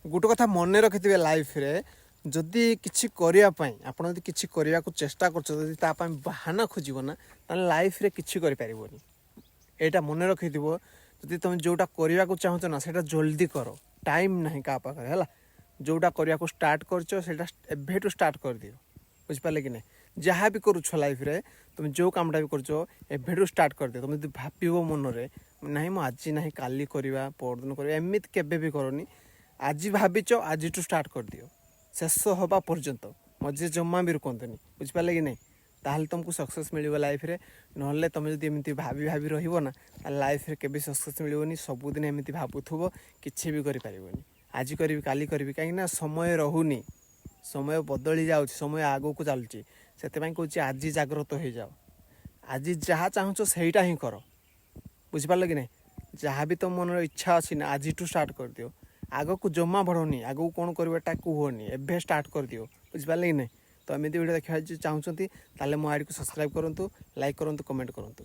ଗୋଟେ କଥା ମନେ ରଖିଥିବେ, ଲାଇଫରେ ଯଦି କିଛି କରିବା ପାଇଁ, ଆପଣ ଯଦି କିଛି କରିବାକୁ ଚେଷ୍ଟା କରୁଛ, ଯଦି ତା ପାଇଁ ବାହାନା ଖୋଜିବ ନା, ତାହେଲେ ଲାଇଫରେ କିଛି କରିପାରିବନି। ଏଇଟା ମନେ ରଖିଥିବ। ଯଦି ତୁମେ ଯେଉଁଟା କରିବାକୁ ଚାହୁଁଛ ନା, ସେଇଟା ଜଲ୍ଦି କର। ଟାଇମ୍ ନାହିଁ କାହା ପାଖରେ, ହେଲା? ଯେଉଁଟା କରିବାକୁ ଷ୍ଟାର୍ଟ କରିଛ, ସେଇଟା ଏବେଠୁ ଷ୍ଟାର୍ଟ କରିଦିଅ। ବୁଝିପାରିଲେ କି ନାହିଁ? ଯାହା ବି କରୁଛ ଲାଇଫରେ, ତୁମେ ଯେଉଁ କାମଟା ବି କରୁଛ, ଏବେଠୁ ଷ୍ଟାର୍ଟ କରିଦିଅ। ତୁମେ ଯଦି ଭାବିବ ମନରେ, ନାହିଁ ମୁଁ ଆଜି ନାହିଁ କାଲି କରିବା, ପରଦିନ କରିବା, ଏମିତି କେବେ ବି କରନି। ଆଜି ଭାବିଛ, ଆଜିଠୁ ଷ୍ଟାର୍ଟ କରିଦିଅ ଶେଷ ହେବା ପର୍ଯ୍ୟନ୍ତ। ମଝିରେ ଜମା ବି ରୁକନ୍ତୁନି। ବୁଝିପାରିଲେ କି ନାହିଁ? ତାହେଲେ ତୁମକୁ ସକ୍ସେସ୍ ମିଳିବ ଲାଇଫରେ। ନହେଲେ ତୁମେ ଯଦି ଏମିତି ଭାବି ଭାବି ରହିବ ନା, ତାହେଲେ ଲାଇଫରେ କେବେ ସକ୍ସେସ୍ ମିଳିବନି। ସବୁଦିନ ଏମିତି ଭାବୁଥିବ, କିଛି ବି କରିପାରିବନି। ଆଜି କରିବି, କାଲି କରିବି, କାହିଁକିନା ସମୟ ରହୁନି, ସମୟ ବଦଳି ଯାଉଛି, ସମୟ ଆଗକୁ ଚାଲୁଛି। ସେଥିପାଇଁ କହୁଛି, ଆଜି ଜାଗ୍ରତ ହେଇଯାଅ। ଆଜି ଯାହା ଚାହୁଁଛ, ସେଇଟା ହିଁ କର। ବୁଝିପାରିଲ କି ନାହିଁ? ଯାହା ବି ତୁମ ମନରେ ଇଚ୍ଛା ଅଛି ନା, ଆଜିଠୁ ଷ୍ଟାର୍ଟ କରିଦିଅ। ଆଗକୁ ଜମା ବଢ଼ନି, ଆଗକୁ କ'ଣ କରିବ ଏଟା କୁହନି, ଏବେ ଷ୍ଟାର୍ଟ କରିଦିଅ। ବୁଝିପାରିଲେ କି ନାହିଁ? ତ ଏମିତି ଭିଡ଼ିଓ ଦେଖିବାକୁ ଯଦି ଚାହୁଁଛନ୍ତି, ତାହେଲେ ମୋ ଆଇଡ଼ିକୁ ସବସ୍କ୍ରାଇବ୍ କରନ୍ତୁ, ଲାଇକ୍ କରନ୍ତୁ, କମେଣ୍ଟ କରନ୍ତୁ।